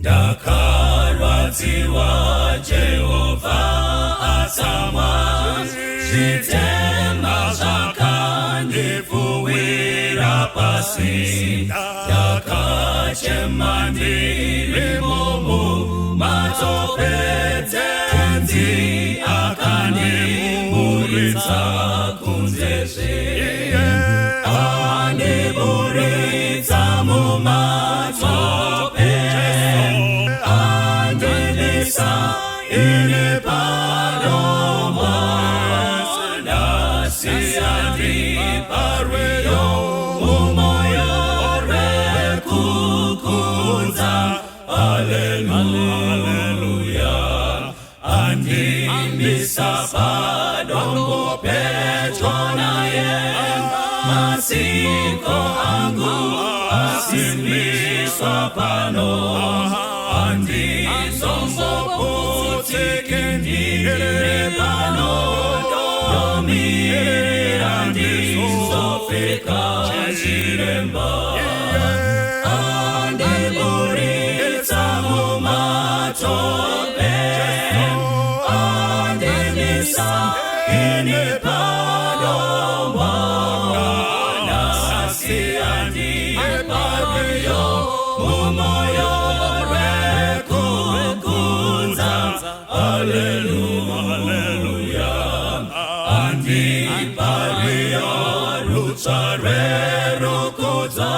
Ndakarwadziwa Jehovha atsamwa, zvitema zvakandipfuwira pasi. Ndakachema ndirimo mumatope, Tenzi akandiburitsa kunze zve. Andiburitsa mumatope, andimisa ini padombo, nhasi andipa rwiyo mumoyo rwekukudza. Haleluya! Andimisa padombo pedyo naye, masiko angu asimbiswa pano, handizomboputiki ndiri pano, ndomirira ndizopfeka chiremba. Andiburitsa mumatope, andimisa ini padombo, nhasi andipa rwiyo mumoyo rwekukudza. Haleluya! Andipa rwiyo rutsva rwerukudza,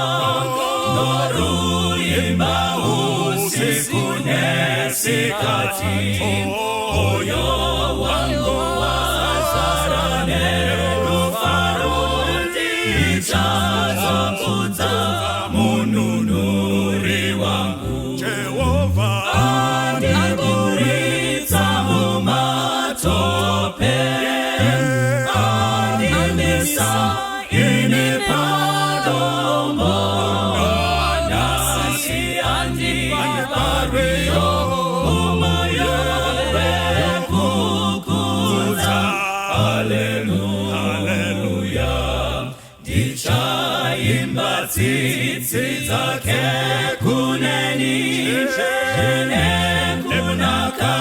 noruimba usiku nesikati. Moyo wangu wazara nerufaro, ndichazokudza Mununuri wangu. Jehovha Andiburitsa mumatope, andimisa ini padombo, nhasi andipa rwiyo mumoyo rwekukudza. Haleluya! Ndichaimba tsitsi dzake kuneni, zvine kunaka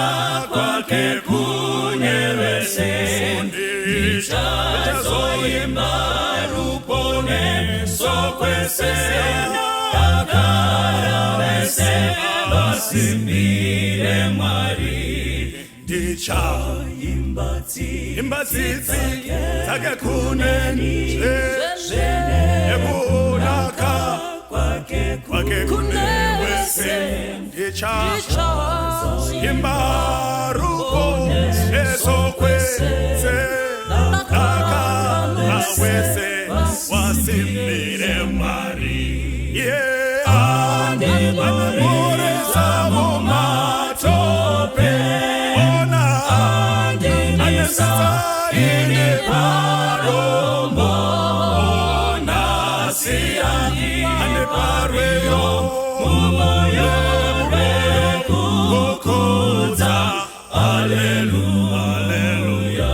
kwake kune vese. Ndichazoimba ruponeso kwese, dakara vese vasimbire Mwari. Ndichaimba Imba tsitsi dzake kuneni, nekunaka kwake kwake kune wese. Ndichaimba ruponeso kwese, dakara wese wasimbire Mwari. Yeah, Andiburitsa mumatope, ona andimisa ini padombo, nhasi andipa rwiyo mumoyo rwekukudza. Haleluya!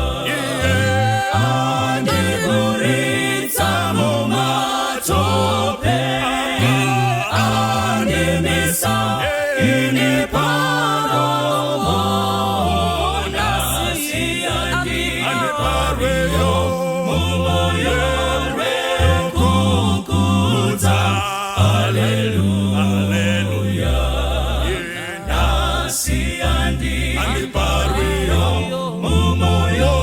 Andiburitsa mumatope, andimisa ini padombo, nhasi andipa rwiyo mumoyo rwekukudza. Haleluya! Nhasi andipa rwiyo mumoyo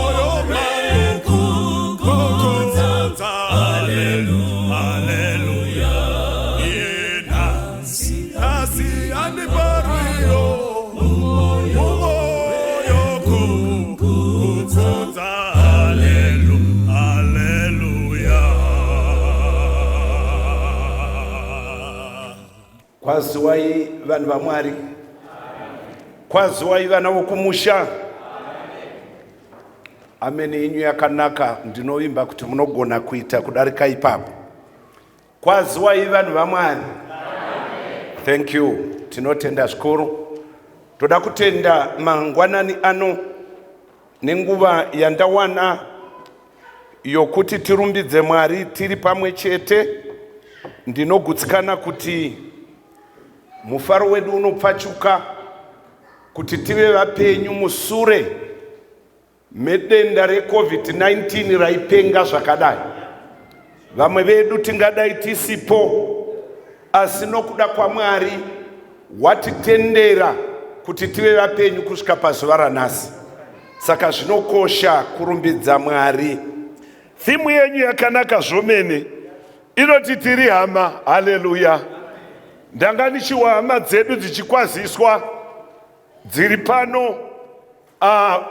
rwekukudza. Haleluya! Nhasi andipa rwiyo mumoyo kukudza. Haleluya! Kwaziwai vanhu vaMwari, kwaziwai vana vokumusha. Ameni yenyu yakanaka, ndinovimba kuti munogona kuita kudarika ipapo. Kwaziwai vanhu vaMwari. Thank you, tinotenda zvikuru. Toda kutenda mangwanani ano nenguva yandawana yokuti tirumbidze Mwari tiri pamwe chete. Ndinogutsikana kuti Mufaro wedu unopfachuka kuti tive vapenyu musure medenda reCovid-19 raipenga zvakadai. Vamwe vedu tingadai tisipo, asi nokuda kwaMwari watitendera kuti tive vapenyu kusvika pazuva ranhasi. Saka zvinokosha kurumbidza Mwari. Theme yenyu yakanaka zvomene, inoti tiri hama. Haleluya! Ndanga ndichiwa hama dzedu dzichikwaziswa dziri pano.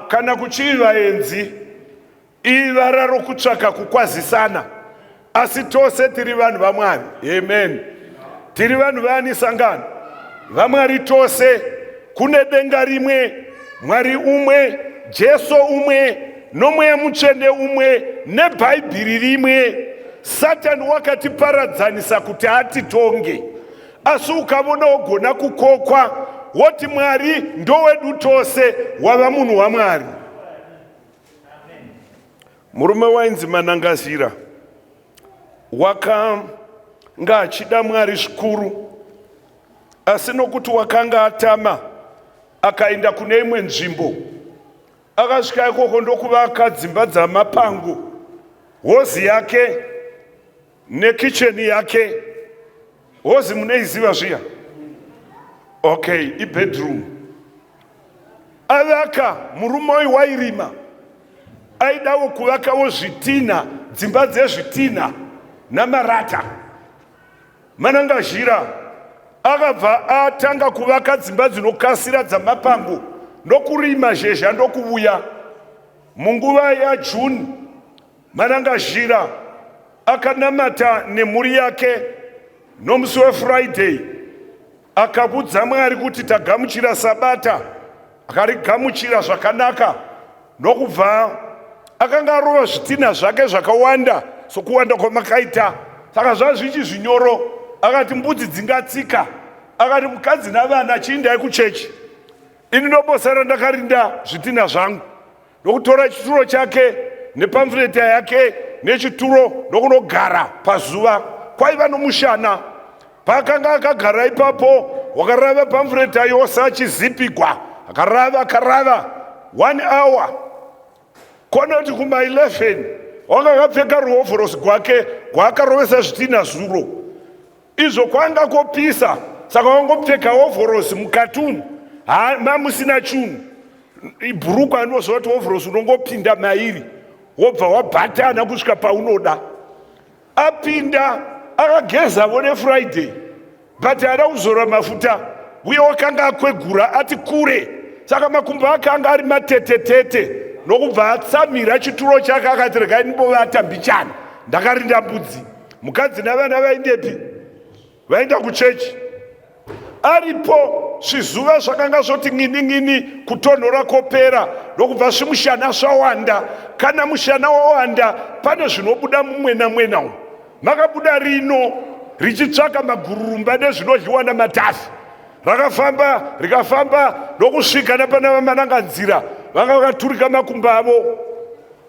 Kana kuchii vaenzi, ivara rokutsvaka kukwazisana, asi tose tiri vanhu vaMwari. Amen. Tiri vanhu vaani sangano vaMwari tose. Kune denga rimwe, Mwari umwe, Jesu umwe, noMweya Mutsvene umwe, neBhaibheri rimwe. Satani wakatiparadzanisa kuti atitonge, asi ukavona wogona kukokwa woti Mwari ndowedu tose, wava munhu waMwari. Murume wainzi Manangazira wakanga achida Mwari zvikuru, asi nokuti wakanga atama akaenda kune imwe nzvimbo. Akasvika ikoko ndokuvaka dzimba dzamapango, hozi yake nekicheni yake. Hozi munoiziva zviya? Okay, ibedroom. Avaka, murume uyu wairima, aidawo kuvakawo zvitinha, dzimba dzezvitinha namarata. Manangazhira akabva atanga kuvaka dzimba dzinokasira dzamapango ndokurima zhezha ndokuvuya. Munguva yaJune, Manangazhira akanamata nemhuri yake nomusi weFriday, akavudza Mwari kuti tagamuchira Sabata, akarigamuchira zvakanaka ndokubva akanga arova zvitinha zvake zvakawanda sokuwanda kwamakaita, saka zvava zvichi zvinyoro. Akati mbudzi dzingatsika, akati mukadzi navana chiindai kuchechi, ini ndombosara ndakarinda zvitinha zvangu. Ndokutora chituro chake nepamfureta yake nechituro ndokunogara pazuva kwaiva nomushana. Paakanga akagara ipapo, wakarava pamfureta yose achizipigwa, akarava akarava 1 hour, konoti kuma 11 wanga akapfeka ruhovhorosi gwake gwaakarovesa zvitinha zuro izvo kwanga kopisa, saka wangopfeka hovhorosi mukati umu mamusina chunhu, ibhurukwa. Anoziva kuti hovhorosi unongopinda mairi wobva wabhatana kusvika paunoda. Apinda akagezavo neFriday, but haana kuzora mafuta, uye wakanga akwegura ati kure, saka makumbo ake anga ari matetetete. Nokubva atsamira chituro chake, akati regai ndimbovata mbichana ndakarinda mbudzi. Mukadzi navana vaindepi? Vaenda kuchechi. Aripo svizuva zvakanga zvoti ng'ini ng'ini, kutonhora kopera, ndokubva svimushana svawanda. Kana mushana wawanda, pane zvinobuda mumwena mwena umu. Makabuda rino richitsvaka magururumba nezvinodyiwa namatafi. Rakafamba rikafamba ndokusvika napana vaMananganzira vanga vakaturika makumbo avo,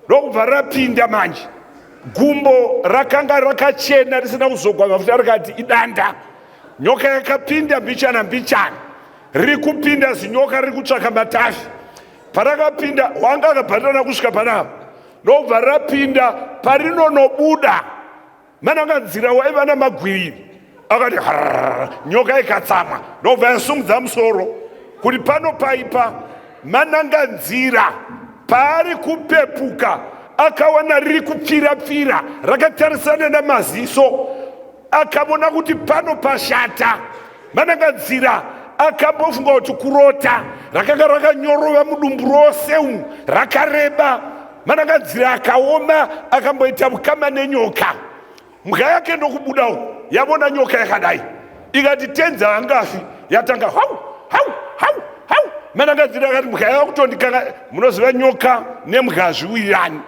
ndokubva rapinda. Manje gumbo rakanga rakachena risina kuzogwa mafuta, rikati idanda. Nyoka yakapinda mbichana mbichana, riri kupinda zinyoka riri kutsvaka matafi. Parakapinda wanga akabhatana kusvika panapa, ndobva rapinda. Parinonobuda, Mananganzira waiva namagwiriri akati harr, nyoka ikatsamwa ndobva yasumudza musoro kuti pano paipa. Mananganzira paari kupepuka, akawana riri kupfira-pfira rakatarisana namaziso, akavona kuti pano pashata. Mananganzira akambofunga kuti kurota. Rakanga rakanyorova mudumbu rose umu, rakareba. Mananganzira akaoma, akamboita vukama nenyoka. Mbwa yake ndokubudawo, yavona nyoka yakadai, ikati tenzi haangafi. Yatanga hau hau hau hau. Mananganzira akati mbwa yava kutondikanga. Munoziva nyoka nembwa hazviwirirani.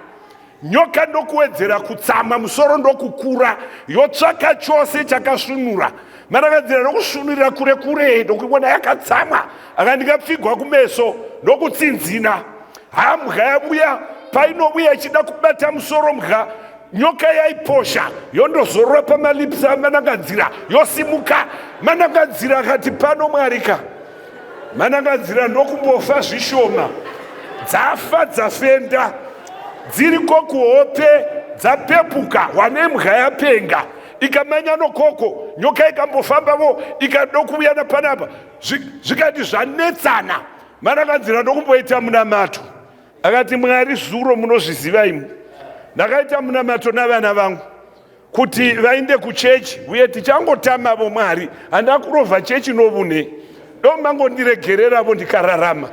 Nyoka ndokuwedzera kutsamwa, musoro ndokukura, yotsvaka chose chakasvunura. Mananganzira ndokusvunurira kure kure, ndokuona yakatsamwa, akandikapfigwa kumeso ndokutsinzina. Hambwa yavuya, painovuya ichida kubata musoro mbwa. Nyoka yaiposha yondozorora pamalips aManangadzira yosimuka. Manangadzira akati pano Mwarika. Manangadzira ndokumbofa zvishoma. Dzafa dzafenda. Dziriko kuhope dzapepuka wanembwa yapenga. Ikamanya nokoko nyoka ikambofambavo ikadokuuya napanapa zvikati zvanetsana. Manangadzira ndokumboita munamato. Akati, Mwari, zuro munozviziva imwi, ndakaita munamato navana vangu kuti vainde kuchechi uye tichangotamavo Mwari, handina kurovha chechi novune do mangondiregereravo ndikararama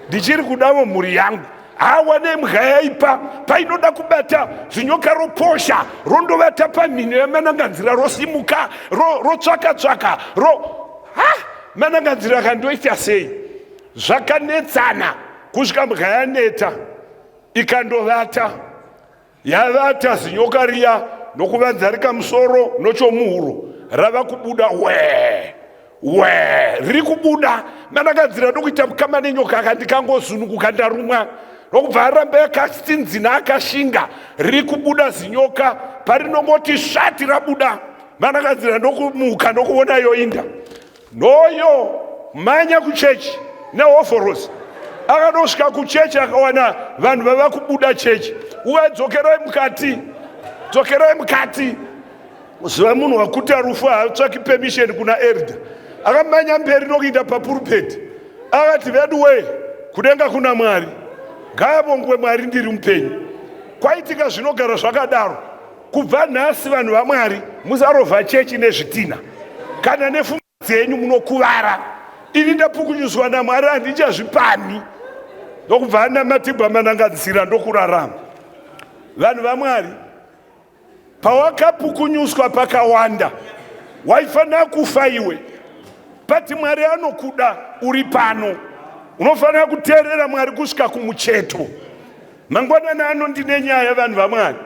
ndichiri kudavo mhuri yangu. Hawa nembwa yaipa painoda kubata zinyoka roposha rondovata pamhino yamananganzira rosimuka rotsvaka tsvaka ro ha mananganzira akandoita sei zvakanetsana kusvika mbwa yaneta ikandovata yavata zinyoka riya nokuvanzarika musoro nochomuhuro rava kubuda wee wee riri kubuda mandakadzira ndokuita mukama nenyoka akandikangozunukuka ndarumwa ndokubva aramba yakatsinzina akashinga riri kubuda zinyoka parinongoti svati rabuda mandakadzira ndokumuka ndokuona yoinda Noyo manya kuchechi nehovhorosi akandosvika kuchechi akawana vanhu vava kubuda chechi uye dzokerai mukati dzokerai mukati zuva munhu wakuta rufu haatsvaki permission kuna erda akamanya mberi nokuita papurupeti akati veduwee kudenga kuna mwari ngaavongwe mwari ndiri mupenyu kwaitika zvinogara zvakadaro Kubva nhasi vanhu vaMwari musarovha chechi nezvitinha kana nefuma dzenyu munokuvara. Ini ndapukunyuswa naMwari handichazvipani. Ndokubva anamatigwa manangadzira ndokurarama. Vanhu vaMwari pawakapukunyuswa pakawanda waifanira kufa iwe but Mwari anokuda uri pano. Unofanira kuteerera Mwari kusvika kumucheto. Mangwanani ano ndine nyaya vanhu vaMwari.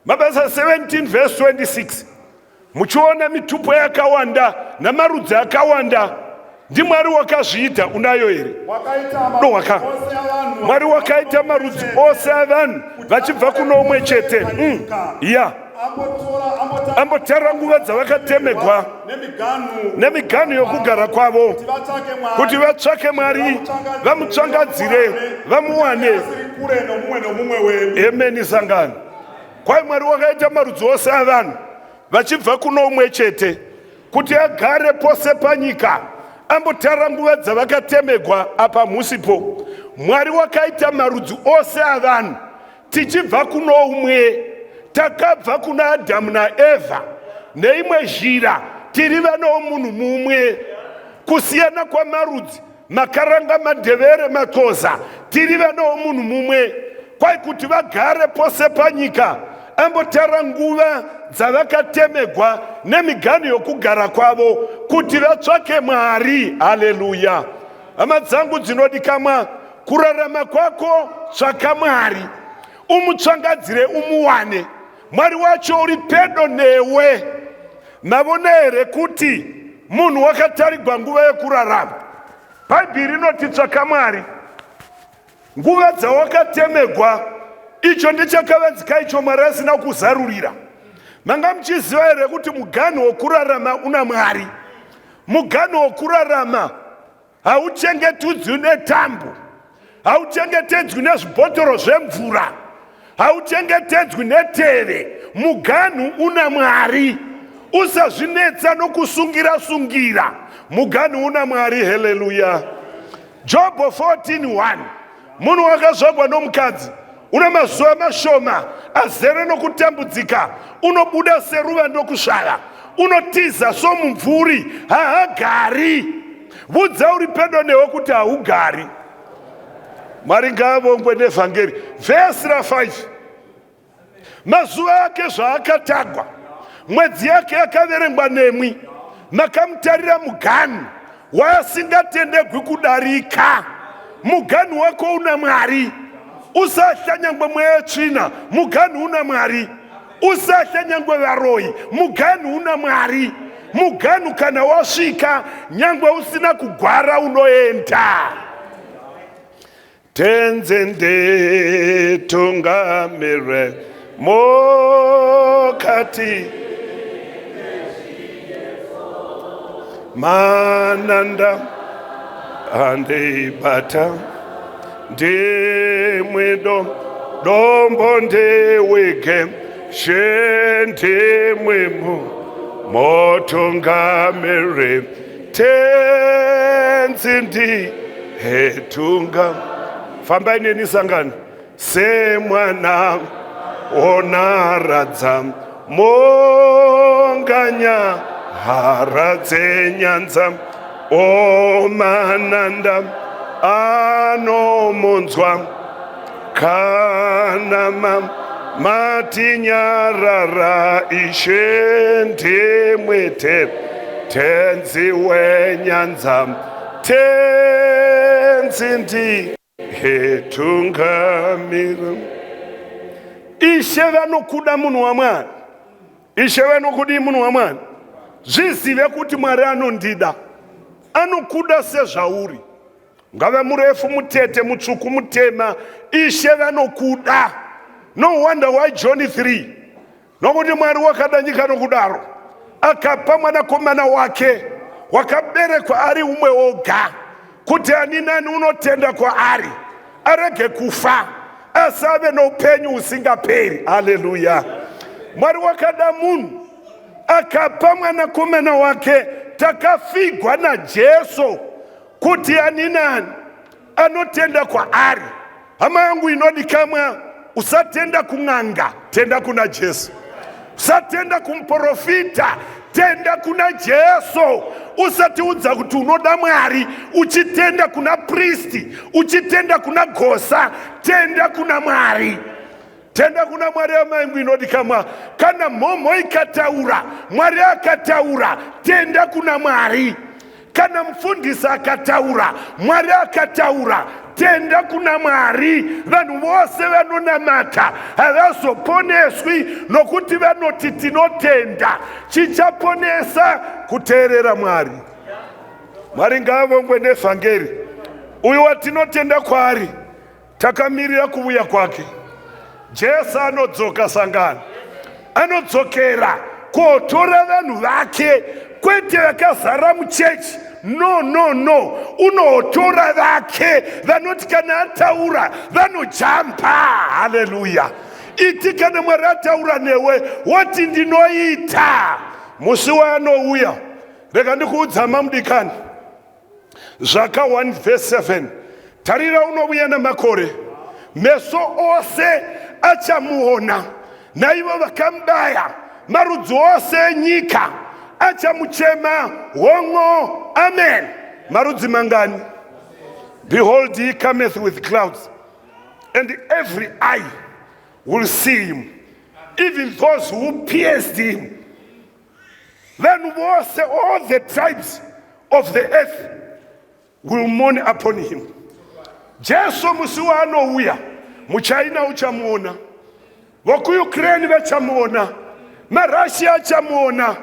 Mabasa 17 verse 26. Muchiona mitupo yakawanda namarudzi akawanda ndiMwari wakazviita unayo here? Waka. Mwari wakaita marudzi ose avanhu vachibva kuno umwe chete. Mm. Yeah. Ambotara nguva dzavakatemegwa nemiganhu yokugara kwavo kuti vatsvake Mwari vamutsvangadzire vamuwane. Emeni sangano. Kwai Mwari wakaita marudzi ose avanhu vachibva kuno umwe chete kuti agare pose panyika ambotara nguva dzavakatemegwa apa mhusipo. Mwari wakaita marudzi ose avanhu tichibva kuno umwe takabva kuna adhamu naevha neimwe zhira tiri vana womunhu mumwe kusiyana kwamarudzi makaranga madhevere maxhosa tiri vana womunhu mumwe kwai kuti vagare pose panyika ambotara nguva dzavakatemegwa nemiganhu yokugara kwavo kuti vatsvake mwari haleluya Hama dzangu dzinodikamwa, kurarama kwako tsvaka Mwari, umutsvangadzire umuwane. Mwari wacho uri pedo newe. Mavona here kuti munhu wakatarigwa nguva yekurarama? Bhaibheri rinoti tsvaka Mwari nguva dzawakatemegwa. Icho ndechakavanzika icho Mwari asina kuzarurira. Manga muchiziva here kuti muganhu wokurarama una Mwari? Muganhu wokurarama hauchengetudzwi netambo, hauchengetedzwi nezvibhotoro zvemvura, hauchengetedzwi neteve. Muganhu una Mwari. Usazvinetsa nokusungira sungira. Muganhu una Mwari. Haleluya. Jobho 14:1 Munhu wakazvagwa nomukadzi une mazuva mashoma azere nokutambudzika, unobuda seruva ndokusvava, unotiza somumvuri, haagari. Vudza uri pedo newe kuti haugari. Mwari ngaavongwe nevhangeri. Vhesi ra5 Mazuva ake zvaakatagwa, mwedzi yake yakaverengwa nemwi, makamutarira muganhu waasingatendegwi kudarika. Muganhu wako una Mwari. Usatya nyangwe mweya yetsvina, muganhu una Mwari. Usatya nyangwe varoyi, muganhu una Mwari. Muganhu kana wasvika, nyangwe usina kugwara unoenda. Tenze nditungamire Mokati mananda andeibata ndimwido dombo ndewege she ndimwimu motungamiri tenzi ndi hetunga fambai neni sangano semwana onaradza monganya hara dzenyanza omananda anomunzwa kana matinyarara ishe ndimwete tenzi wenyanza tenzi ndi hetungamiro Ishe vanokuda munhu waMwari. Ishe vanokudii munhu waMwari? Zvizive kuti Mwari anondida, anokuda sezvauri. Ungave murefu, mutete, mutsvuku, mutema, Ishe vanokuda. No wonder why John 3 Nokuti Mwari wakada nyika nokudaro akapa mwanakomana wake wakaberekwa ari umwe woga, kuti ani nani unotenda kwaari arege kufa asi ave noupenyu husingaperi. Haleluya! Mwari wakada munhu akapa mwanakomana wake, takafigwa naJesu kuti ani nani anotenda kwaari. Hama yangu inodikamwa, usatenda kun'anga, tenda kuna Jesu. Usatenda kumuprofita, tenda kuna Jesu. Usatiudza kuti unoda Mwari uchitenda kuna pristi, uchitenda kuna gosa, tenda kuna Mwari. Tenda kuna Mwari hama yangu inodikamwa. Kana mhomho ikataura, Mwari akataura, tenda kuna Mwari. Kana mufundisi akataura, Mwari akataura, tenda kuna Mwari. Vanhu vose vanonamata havazoponeswi nokuti vanoti tinotenda. Chichaponesa kuteerera Mwari. Mwari ngaavongwe nevhangeri. Uyu watinotenda kwaari Takamirira kuvuya kwake. Jesu anodzoka sangano. Anodzokera kotora vanhu vake kwete vakazara muchechi. No, no, no. Unotora vake vanoti kana ataura vanojamba. Haleluya. Iti kana Mwari ataura newe woti ndinoita. Musi waanouya rega ndikuudza hama mudikani. Zvaka 1 vhesi 7 tarira unovuya namakore, meso ose achamuona, naivo vakamubaya, marudzi ose enyika achamuchema. Hongo, amen. Marudzi mangani? Behold, he cometh with clouds, and every eye will see him, even those who pierced him. Vanhu vose, all the tribes of the earth will mourn upon him. Jesu musi waanouya, muChina uchamuona, vokuUkraine vachamuona, maRussia achamuona,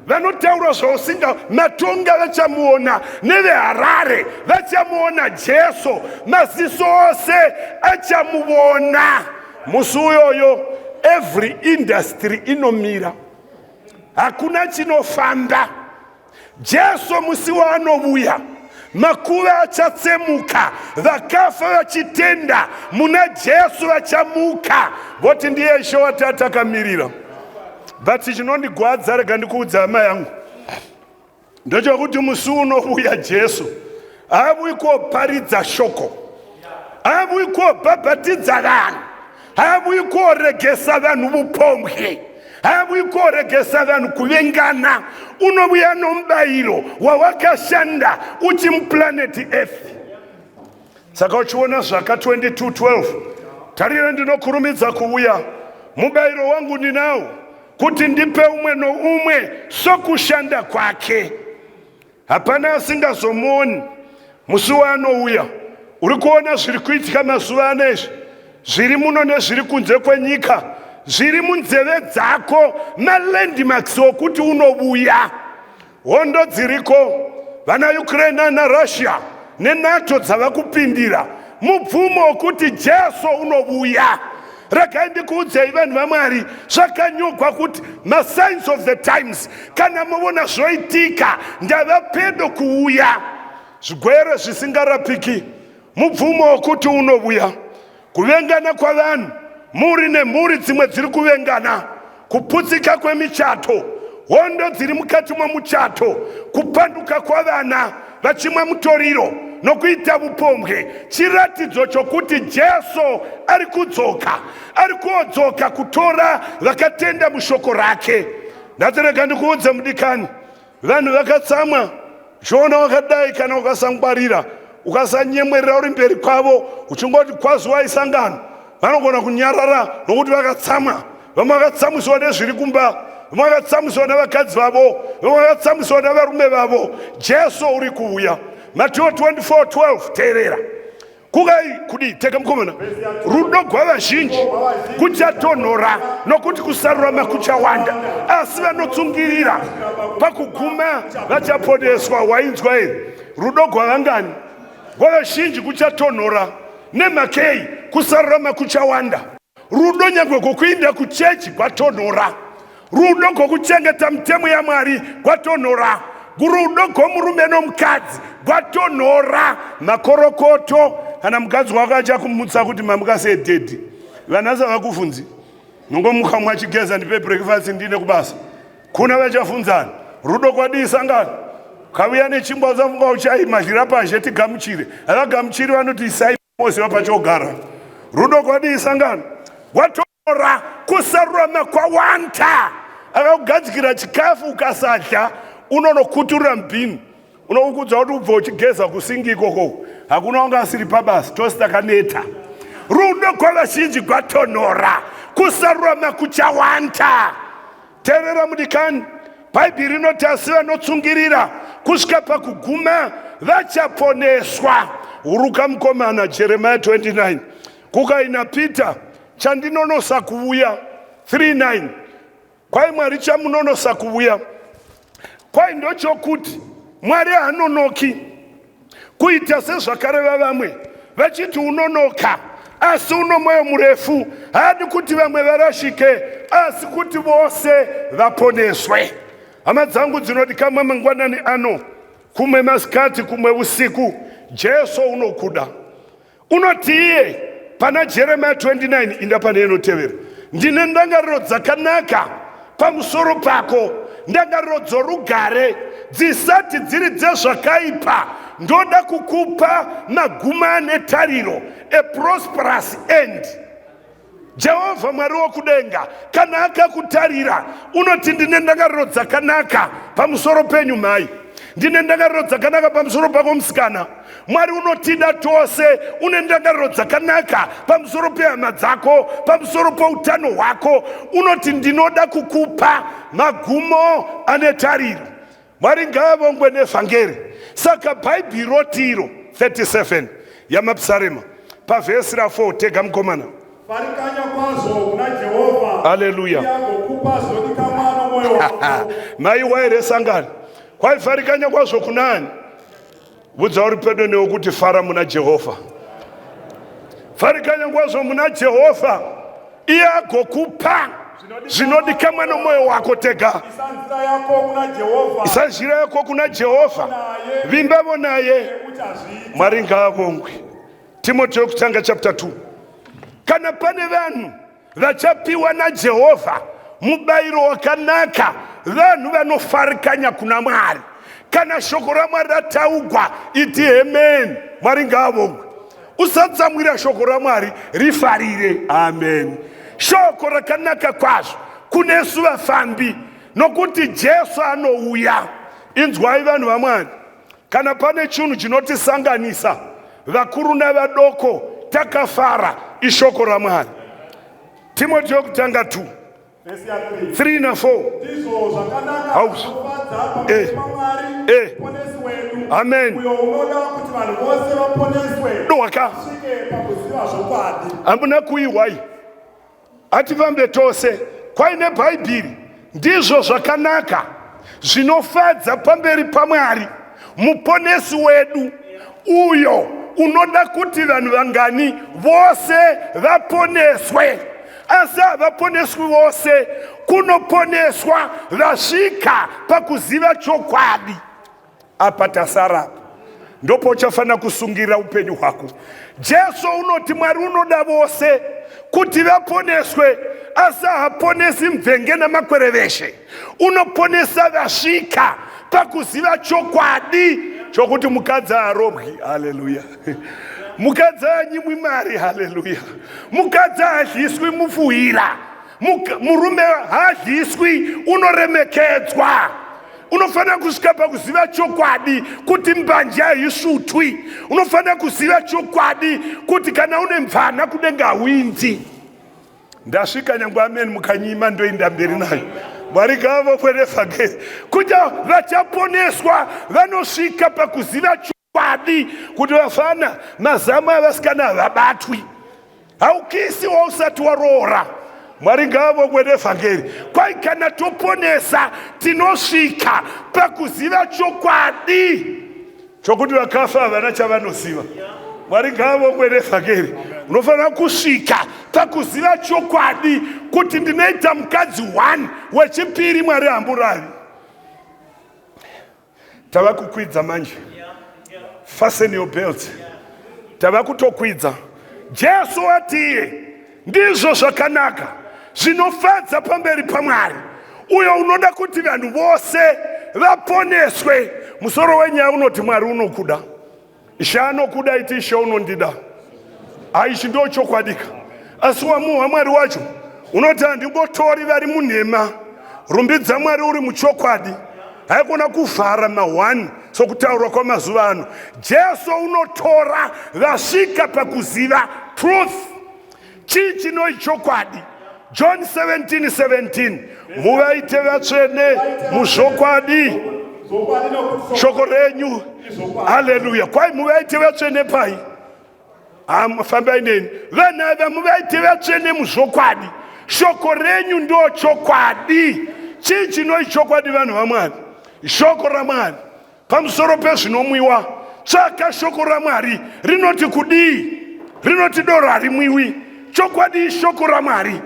vanotaura zvausinga, maTonga vachamuona, neveHarare vachamuona Jesu, maziso ose achamuona. Musi uyoyo every industry inomira. Hakuna chinofamba. Jesu musi waanovuya, makuva achatsemuka, vakafa vachitenda muna Jesu vachamuka, voti ndiye Ishe watatakamirira. But chinondigwadza, rega ndikuudza hama yangu, ndechokuti musi unovuya Jesu haavuyi koparidza shoko, haavuyi kobhabhatidza vanhu, haavuyi koregesa vanhu vupombwe, haavuyi koregesa vanhu kuvengana. Unovuya nomubayiro wawakashanda uchi muplaneti Earth. Saka uchiona zvaka 22:12, tarira ndinokurumidza kuuya, mubayiro wangu ndinawo, kuti ndipe umwe noumwe sokushanda kwake. Hapana asingazomuoni musi waanouya. Uri kuona zviri kuitika mazuva ano izvi, zviri muno nezviri kunze kwenyika, zviri munzeve dzako, malandmarks okuti unovuya. Hondo dziriko, vana Ukraine nana Russia neNATO dzava kupindira mubvumo wokuti Jesu unovuya. Regai ndikuudzei vanhu vaMwari, zvakanyogwa kuti masigns of the times, kana movona zvoitika, ndava pedo kuuya. Zvigwere zvisingarapiki mubvumo wokuti unovuya. Kuvengana kwavanhu, mhuri nemhuri dzimwe dziri kuvengana, kuputsika kwemichato, hondo dziri mukati momuchato, kupanduka kwavana vachimwa mutoriro nokuita vupombwe, chiratidzo chokuti Jesu ari kudzoka, ari kuodzoka kutora vakatenda mushoko rake. Ndati rega ndikuudze mudikani, Vanhu vakatsamwa zvoona wakadai, kana ukasangwarira ukasanyemwerera uri mberi kwavo uchingoti kwaziwai sangano, vanogona kunyarara nokuti vakatsamwa. Vamwe vakatsamwisiwa nezviri kumba, vamwe vakatsamwisiwa navakadzi vavo, vamwe vakatsamwisiwa navarume vavo. Jesu uri kuuya. Mateo 24:12 teerera. Kukai kudii teka mukomana, rudo gwavazhinji kuchatonhora nokuti kusarurama kuchawanda, asi vanotsungirira pakuguma vachaponeswa. Wainzwa here? Rudo gwavangani? Gwavazhinji kuchatonhora. Nemhakei? Kusarurama kuchawanda. Rudo nyangwe gwokuinda kuchechi gwatonhora. Rudo gwokuchengeta mitemo yaMwari gwatonhora. Rudo gwomurume nomukadzi gwatonhora. Makorokoto kana mukadzi wako achakumutsa kuti mamuka sei dhedhi, vanhasi havakufunzi. Nongomuka mwachigeza ndipe breakfast ndine kubasa. Kuna vachafunzana rudo kwadii sangano kavuya nechingwa usafunga uchaima dyira pazhe tigamuchire. Havagamuchiri vanoti isai moziva pachogara. Rudo kwadii sangano gwatora kusarurama kwawanda. Akakugadzikira chikafu ukasadya unonokuturira mubhini, unokukudza kuti ubve uchigeza kusingi ikoko, hakuna wanga asiri pabasa, tose takaneta. Rudo kwavazhinji gwatonhora, kusarurama kuchawanda. Teerera mudikani, Bhaibheri rinoti asi vanotsungirira kusvika pakuguma vachaponeswa. Huruka mukomana, Jeremiah 29 kukaina Peter chandinonosa kuvuya 39 kwai Mwari chamunonosa kuvuya kwai ndochokuti Mwari haanonoki kuita sezvakareva vamwe vachiti unonoka, asi uno mwoyo murefu, haadi kuti vamwe varashike, asi kuti vose vaponeswe. Hama dzangu dzinodikamwa, mangwanani ano, kumwe masikati, kumwe usiku, Jesu unokuda. Unoti iye pana Jeremiah 29 inda pane inotevera, ndine ndangariro dzakanaka pamusoro pako, ndangariro dzorugare dzisati dziri dzezvakaipa, ndoda kukupa maguma ane tariro, a prosperous end. Jehovha Mwari wokudenga kana akakutarira unoti ndine ndangariro dzakanaka pamusoro penyu mhai, ndine ndangariro dzakanaka pamusoro pako musikana. Mwari unotida tose, une ndangariro dzakanaka pamusoro pehama dzako, pamusoro poutano hwako. Unoti ndinoda kukupa magumo ane tariro. Mwari ngaavongwe nevhangeri. Saka Bhaibheri roti iro 37 yaMapisarema pavhesi ra4 tega mukomana. Farikanya kwazvo kuna Jehovha. Haleluya. Iye agokupa zvinodikanwa nomwoyo wako. Maiwa here sangano? Kwaifarikanya kwazvo kunani? Vudza uri pedo newe kuti fara muna Jehovha. Farikanya kwazvo muna Jehovha, iye agokupa zvinodikamwa nomwoyo wako. Tega Isa nzira yako kuna Jehovha. Isa nzira yako kuna Jehovha, vimbavo naye. Uchazviita. Mwari ngaavongwe. Timoteo yokutanga chapter 2. Kana pane vanhu vachapiwa naJehovha mubayiro wakanaka, vanhu vanofarikanya kuna Mwari. Kana shoko raMwari rataugwa, iti amen. Mwari ngaavongwe. Usatsamwira shoko raMwari, rifarire. Amen. Shoko rakanaka kwazvo kunesu vafambi, nokuti Jesu anouya. Inzwai vanhu vaMwari, kana pane chinhu chinotisanganisa vakuru navadoko takafara, ishoko raMwari. Timoteo yokutanga 2 Vhesi ya 3. 3 na 4. Ndizvo zvakanaka House. zvinofadza pamberi paMwari Eh. muponesi wedu. Amen. Uyo unoda kuti vanhu vose vaponeswe. Doka. Svike pakuziva zvokwadi. Hamuna kuihwai. Hatifambe tose kwaine Bhaibheri. Ndizvo zvakanaka zvinofadza pamberi paMwari muponesi wedu, uyo unoda kuti vanhu vangani vose vaponeswe. Asi havaponeswi vose, kunoponeswa vasvika pakuziva chokwadi. Apa tasara apa ndopauchafanira kusungira upenyu hwako. Jesu unoti Mwari unoda vose kuti vaponeswe, asi haaponesi mvenge namakwereveshe. Unoponesa vasvika pakuziva chokwadi chokuti mukadzi haarobwi. Haleluya! Mukadzi haanyimwi mari. Haleluya! Mukadzi haadliswi mufuhira. Murume haadliswi, unoremekedzwa. Unofanira kusvika pakuziva chokwadi kuti mbanje haisvutwi. Unofanira kuziva chokwadi kuti kana une mvana kudenga hauinzi. Ndasvika nyangwe amen mukanyima ndoinda mberi nayo. Mwari ngavavokwe nevhangeri kuti vachaponeswa vanosvika pakuziva chokwadi kuti vafana mazamu avasikana havabatwi. Haukisi wausati waroora. Mwari ngavavokwe nevhangeri. Kwai kana toponesa tinosvika pakuziva chokwadi chokuti vakafa havana chavanoziva. Mwari ngavavokwe nevhangeri. Unofanira kusvika pakuziva chokwadi kuti ndinoita mukadzi 1 wechipiri Mwari hamburavi. Tava kukwidza manje. Fasten your belt. Tava kutokwidza. Jesu atiye ndizvo zvakanaka zvinofadza pamberi paMwari uyo unoda kuti vanhu vose vaponeswe. Musoro wenyaya unoti Mwari unokuda. Ishe anokuda, iti Ishe unondida. Aichi ndo chokwadika. Asi wamuhwa Mwari wacho unoti handingotori vari munhema. Rumbidza Mwari uri muchokwadi. Haikona kuvhara mahwani sokutaurwa kwamazuva ano. Jesu unotora vasvika pakuziva truth. Chii chinoi chokwadi? John 17:17 muvaite vatsvene muzvokwadi shoko renyu. Haleluya! Kwai muvaite vatsvene pai? Fambai neni vanhu ava, muvaite vatsvene muzvokwadi. Shoko renyu ndo chokwadi. Chii chinoi chokwadi vanhu vaMwari? Shoko raMwari. Pamusoro pezvinomwiwa, tsvaka shoko raMwari rinoti kudii. Rinoti doro harimwiwi. Chokwadi ishoko raMwari.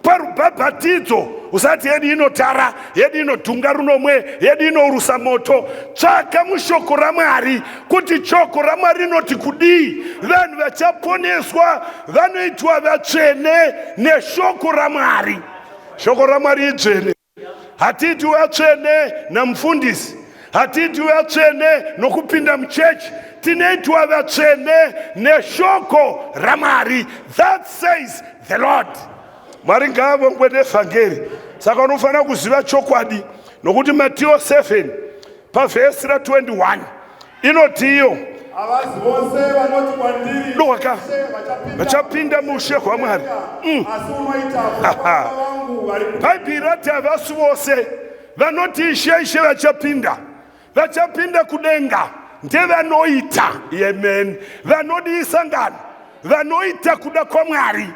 Parubhabhatidzo usati yedu inotara, yedu inodhunga runomwe, yedu inourusa moto. Tsvaka mushoko raMwari kuti shoko raMwari rinoti kudii. Vanhu vachaponeswa vanoitwa vatsvene neshoko raMwari. Shoko raMwari idzvene. Hatiiti vatsvene namufundisi, hatiiti vatsvene nokupinda muchechi, tinoitwa vatsvene neshoko raMwari. That says the Lord. Mwari ngaavongwe nevhangeri. Saka unofanira kuziva chokwadi, nokuti Mateo 7 pavhesi ra 21 inoti iyo Havazi vose vanoti kwandiri, Doka. Ishe, vachapinda Vachapinda muushe hwaMwari. Asi unoita kuda kwaBaba vangu vari kudenga. Bhaibheri rati havasi vose vanoti Ishe, Ishe vachapinda. Vachapinda kudenga ndevanoita, amen, vanodii sangano, vanoita kuda kwaMwari.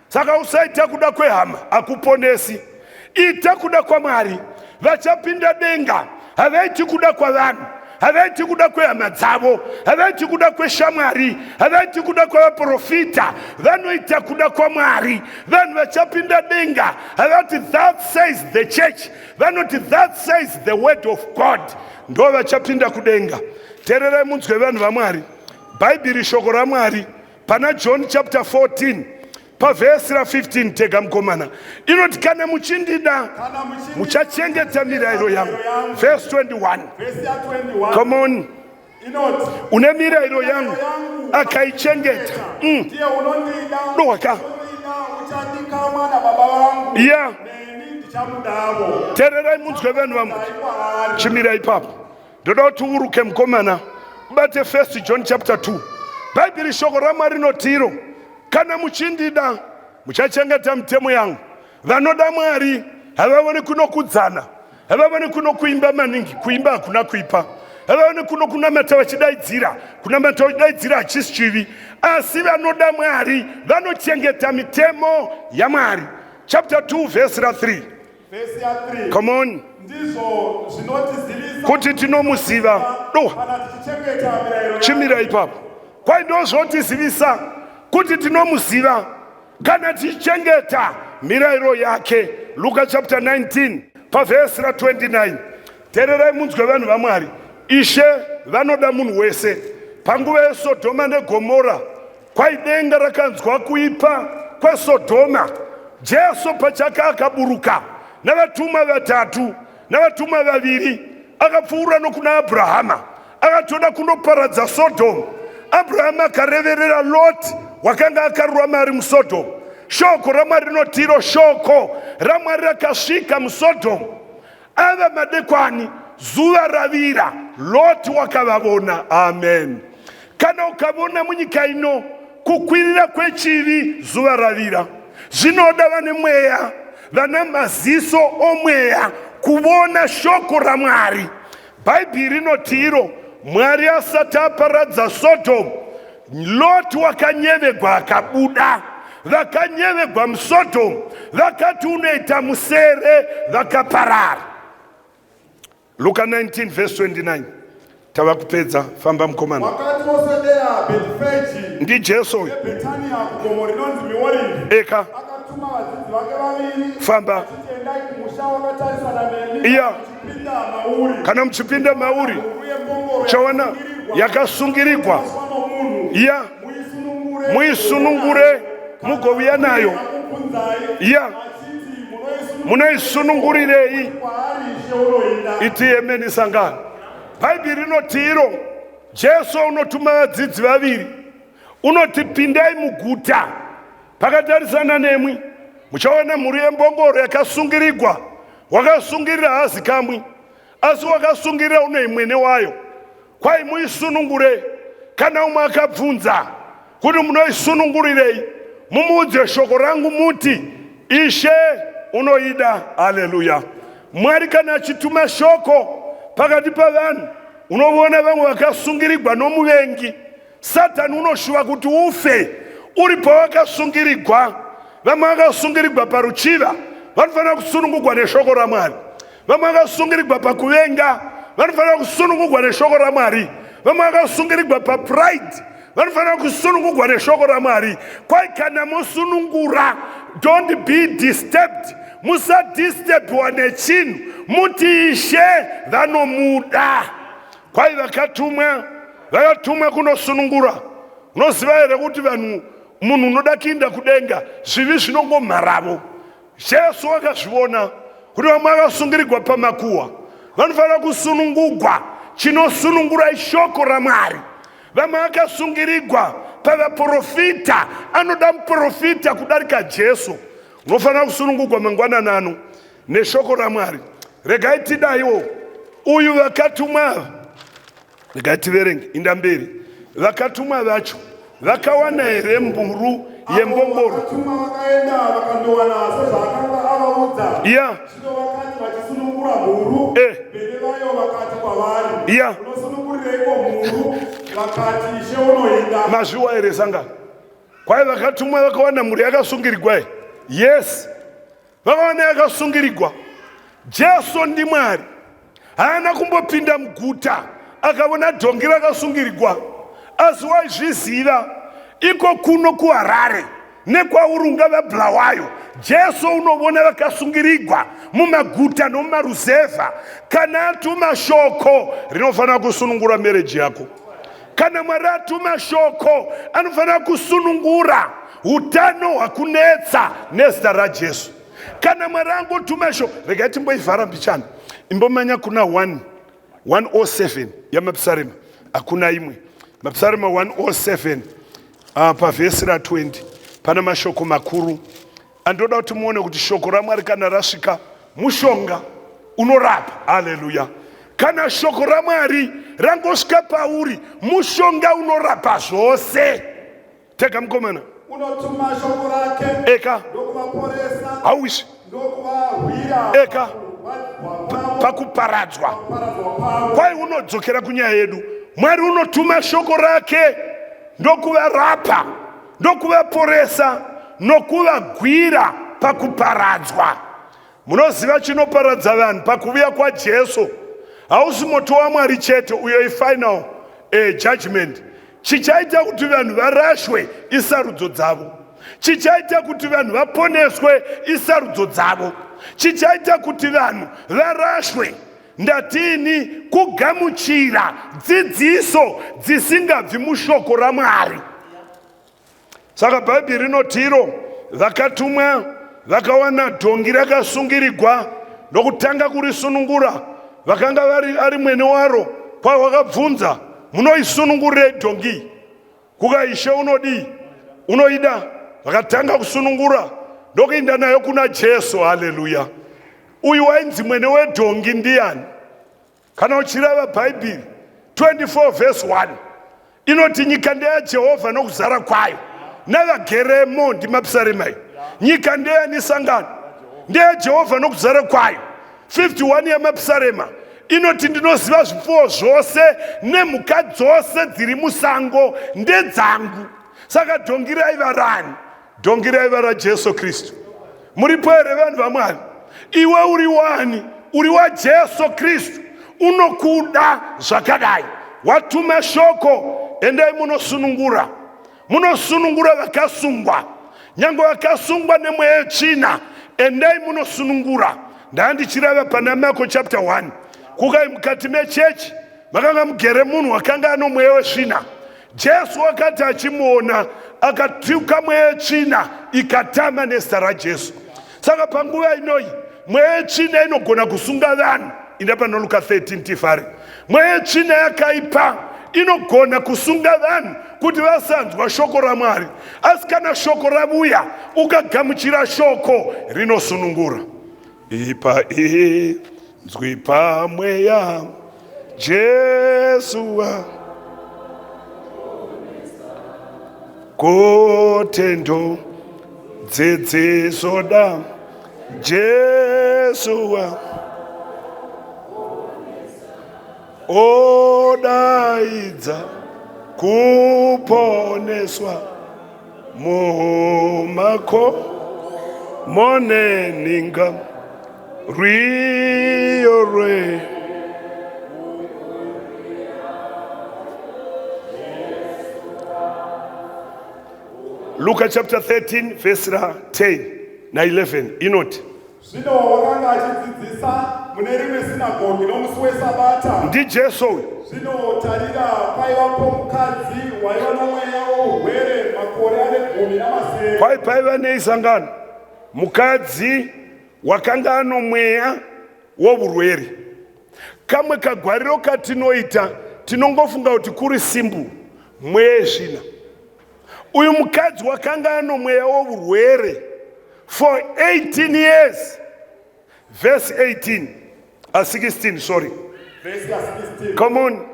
Saka usaita kuda kwehama, hakuponesi. Ita kuda kwaMwari. Vachapinda denga havaiti kuda kwavanhu, havaiti kuda kwehama dzavo, havaiti kuda kweshamwari, havaiti kuda kwavaprofita, vanoita kuda kwaMwari. Vanhu vachapinda denga havati that says the church, vanoti that says the word of God, ndo vachapinda kudenga. Tererai munzwe vanhu vaMwari. Bhaibheri shoko raMwari. Pana John chapter 14 pavhesi ra 15 tega mukomana inoti kana muchindida muchachengeta mirayiro yangu. Verse 21. Verse ya 21 Come on. inoti Une mirayiro yangu akaichengeta. Ndiye unondida, Doka. unondida uchandikamwa nababa vangu, neni ndichamudavo. Tererai munzwe vanhu vamwe. Dai kwaari. Chimira ipapo. Ndoda kuti uruke mukomana ubate 1 John chapter 2. Bhaibheri shoko raMwari rinoti iro kana muchindida muchachengeta mitemo yangu. Vanoda Mwari havaoni kunokudzana, havaoni kuno kuimba maningi, kuimba hakuna kuipa, havaoni kuno kunamata vachidaidzira, kunamata vachidaidzira hachisi chivi, asi vanoda Mwari vanochengeta mitemo yaMwari. Chapter 2 verse ra 3. Verse ya 3. Come on. Ndizvo zvinotizivisa Kuti tinomuziva. Doha. kana tichichengeta mirayiro yake. Chimira ipapo. Kwai ndozvotizivisa kuti tinomuziva kana tichichengeta mirayiro yake. Luka chapter 19 pavhesi ra 29. Tererai munzwe vanhu vaMwari. Ishe vanoda munhu wese. Panguva yeSodhoma neGomora, kwai denga rakanzwa kuipa kweSodhoma. Jesu pachake akaburuka navatumwa vatatu navatumwa vaviri, akapfuura nokuna Abrahama, akatoda kundoparadza Sodhomu. Abrahama akareverera Loti wakanga akarurama ari muSodhomu. Shoko raMwari rinoti iro shoko raMwari rakasvika muSodhomu. Ava madekwani, zuva ravira, Loti wakavavona. Amen. Kana ukavona munyika ino kukwirira kwechivi, zuva ravira, zvinoda vane mweya, vana maziso omweya kuvona shoko raMwari. Bhaibheri rinoti iro Mwari asati aparadza Sodhomu, Loti wakanyevegwa akabuda. Vakanyevegwa muSodhomu vakati unoita musere, vakaparara. Luka 19 verse 29. Tava kupedza, famba mukomana. Wakati voswedera Bhetifeji ndiJesu uyu. neBhetania kugomo rinonzi Miorivhi, Eka. akatuma vadzidzi vake vaviri, Famba. achiti, endai kumusha wakatarisana nemi, muchipinda mauri, Kana muchipinda mauri, mhuru yembongoro chawana yakasungirirwa, yakasungirirwa. nomunhu, Iya. muisunungure, Muisunungure, mugouya nayo. Akubvunzai, achiti, Munoisunungurirei? Kwaari Ishe unoida. Iti yemeni sangano. Bhaibheri rinoti iro Jesu unotuma vadzidzi vaviri, unoti pindai muguta pakatarisana nemwi, muchaona mhuru yembongoro yakasungirigwa. Wakasungirira hazi kamwi, asi wakasungirira une mwene wayo. Kwai muisunungure. Kana umwe akabvunza kuti munoisunungurirei, mumuudze shoko rangu muti Ishe unoida. Haleluya. Mwari kana achituma shoko pakati pavanhu, unovona vamwe vakasungirigwa nomuvengi. Satani unoshuva kuti ufe uri pawakasungirigwa. Vamwe vakasungirigwa paruchiva, vanofanira kusunungugwa neshoko raMwari. Vamwe vakasungirigwa pakuvenga, vanofanira kusunungugwa neshoko raMwari. Vamwe vakasungirigwa papride, vanofanira kusunungugwa neshoko raMwari. Kwai kana mosunungura, don't be disturbed. Musadisturbiwa nechinhu, muti Ishe vanomuda. Kwai vakatumwa, vakatumwa kunosunungura. Unoziva here kuti vanhu, munhu unoda kuinda kudenga, zvivi zvinongomharavo. Jesu akazviona kuti vamwe vakasungirirwa pamakuhwa vanofanira kusunungugwa. Chinosunungura ishoko raMwari. Vamwe vakasungirirwa pavaprofita, anoda muprofita kudarika Jesu. Unofanira kusunungugwa mangwanani ano neshoko raMwari. Regai tidaiwo uyu vakatumwa ava, regai tiverenge inda mberi. Vakatumwa vacho vakawana here mburu yembongoro? Vakatumwa vakaenda vakandowana sezvaakanga avaudza. Zvino vakati vachisunungura mhuru, vene vayo vakati kwavari, Munosunungurireiko mhuru? Vakati, Ishe unoida. Mazviwa here sangano? Kwai vakatumwa vakawana mhuru yakasungirigwa here? Yes, vakawana yakasungirigwa. Jesu ndiMwari, haana kumbopinda muguta akaona dhongi rakasungirigwa, asi waizviziva iko kuno kuHarare nekwauri ungava Bulawayo, Jesu unovona vakasungirigwa mumaguta nomumaruzevha. Kana atuma shoko rinofanira kusunungura mereji yako. Kana Mwari atuma shoko anofanira kusunungura utano hwakunetsa nezita raJesu. Kana Mwari angotuma shoko, regai timboivhara mbichana, imbomanya kuna 1 107 yamapisarema, hakuna imwe. Mapisarema 107 pavhesi ra 20 pana mashoko makuru andoda kuti muone kuti shoko raMwari kana rasvika mushonga unorapa. Haleluya. Kana shoko raMwari rangosvika pauri, mushonga unorapa zvose. Tega mukomana. Unotuma shoko rake. Eka. Ndokuvaporesa. Hauisi. Ndokuvarwira. Eka. Pakuparadzwa. Kwai unodzokera kunyaya yedu. Mwari unotuma shoko rake ndokuvarapa, ndokuvaporesa, nokuvagwira pakuparadzwa. Munoziva chinoparadza vanhu pakuvuya kwaJesu hausi moto waMwari chete, uyo ifinal judgment. Chichaita kuti vanhu varashwe isarudzo dzavo. Chichaita kuti vanhu vaponeswe isarudzo dzavo. Chichaita kuti vanhu varashwe ndatini kugamuchira dzidziso dzisingabvi mushoko raMwari. Saka Bhaibheri rinotiro vakatumwa vakawana dhongi rakasungirigwa ndokutanga kurisunungura. Vakanga vari ari mwene waro kwa wakabvunza, munoisunungurirei dhongi? Kuka ishe unodii? Unoida? Vakatanga kusunungura ndokuinda nayo kuna Jesu. Haleluya! Uyu wainzi mwene wedhongi ndiyani? Kana uchirava Bhaibheri 24 vhesi 1 inoti nyika ndeyaJehovha nokuzara kwayo navageremo, ndimapisarema iyo. Nyika ndeyani sangano? NdeyaJehovha nokuzara kwayo. 51 yamapisarema inoti ndinoziva zvipfuwo zvose nemhuka dzose dziri musango ndedzangu. Saka dhongi raiva rani? Dhongi raiva raJesu Kristu. Muripo here vanhu vaMwari? Iwe uri wani? Uri waJesu Kristu. Unokuda zvakadai. Watuma shoko, endai munosunungura. Munosunungura vakasungwa. Nyange vakasungwa nemweya yetsvina, endai munosunungura. Ndandichirava pana Marko chapter 1. Kukai mukati mechechi makanga mugere munhu wakanga ano mweya wesvina. Jesu wakati achimuona akatuka mweya yetsvina ikatama nezita raJesu. Saka panguva inoyi mweya yetsvina inogona kusunga vanhu. Inda pano Luka 13 tifare. Mweya yetsvina yakaipa inogona kusunga vanhu kuti vasanzwa shoko raMwari. Asi kana shoko ravuya ukagamuchira shoko rinosunungura. Ipa inzwi pamweya Jesu wa kotendo dzidzisoda Jesu wa odaidza kuponeswa mumako moneninga rwiyo rwe Luka chapter 13 verse ra 10 na 11 inoti Zvino wakanga achidzidzisa mune rimwe sinagogi nomusi weSabata. NdiJesu uyu. Zvino tarira, paivapo mukadzi waiva nomweya wourwere makore ane 17. Kwai paiva nei sangano? Mukadzi wakanga ano mweya wourwere. Kamwe kagwariro katinoita tinongofunga kuti kuri simple, mweya yesvina. Uyu mukadzi wakanga ano mweya wourwere for 18 years. Verse 18, 16, sorry. Verse 16. Come on.